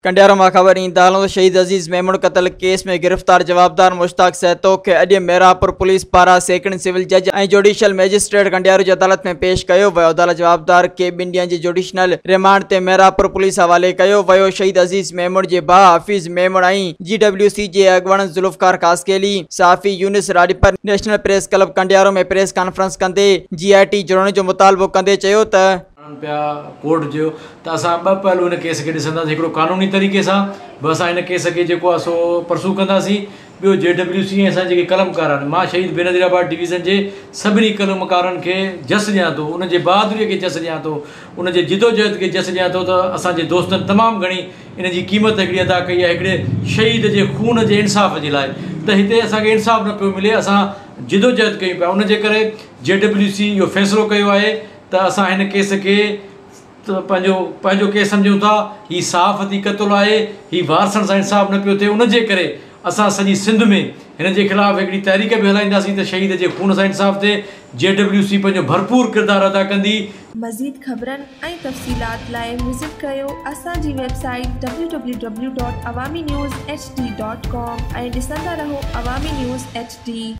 ڪنڊيارو مان خبر ايندا هلون ته شهيد عزيز ميمڻ قتل ڪيس ۾ گرفتار جوابدار مشتاق سهتو کي اڄ ميرانپور پوليس پاران سيڪنڊ سول جج ۽ جوڊيشل مئجسٽريٽ ڪنڊيارو جي عدالت ۾ پيش ڪيو ويو. عدالت جوابدار کي ٻن ڏينهن جي جوڊيشنل ريمانڊ تي ميرانپور پوليس حوالي ڪيو ويو. شهيد عزيز ميمڻ جي ڀاء حفيظ ميمڻ ۽ جي ڊبليو سي جي اڳواڻن ذوالفقار خاصخيلي، صحافي Younis Rajpar national press club Kandiaro ۾ press conference ڪندي جي آء ٽي جوڙڻ جو مطالبو ڪندي چيو ته. آڻن پيا ڪورٽ جو ته اسان ٻه پهلو هن ڪيس کي ڏسنداسين هڪڙو قانوني طريقي سان به اسان هن ڪيس کي جيڪو آهي سو پرسو ڪنداسين ٻيو جي ڊبليو سي ۽ اسان جيڪي قلمڪار آهن مان شهيد بينظير آباد ڊويزن جي سڀني قلمڪارن کي جس ڏيان ٿو انهن جي بهادري کي جس ڏيان ٿو انهن جي جدوجهد کي جس ڏيان ٿو ته اسان جي دوستن تمام گهڻي ان جي قيمت هڪڙي ادا ڪئي آهي هڪڙي شهيد جي خون جي انصاف جي لاء ته هتي اسان کي انصاف نه پيو ملي اسان جدوجهد ڪيون پيا ان جي ڪري جي ڊبليو سي اهو فيصلو ڪيو آهي ته اسان هن ڪيس کي پنهنجو پنهنجو ڪيس سمجهون ٿا، هي صحافتي قتل آهي، هي وارثن سان انصاف نه پيو ٿئي ان جي ڪري اسان سڄي سنڌ ۾ هن جي خلاف هڪڙي تحريڪ به هلائينداسين ته شهيد جي خون سان انصاف ٿئي، جي ڊبليو سي پنهنجو ڀرپور ڪردار ادا ڪندي. مزيد خبرن ۽ تفصيلات لاء وزٽ ڪريو اسان جي web site W W W dot Awami news H D dot com ۽ ڏسندا رهو عوامي نيوز ايڇ ڊي.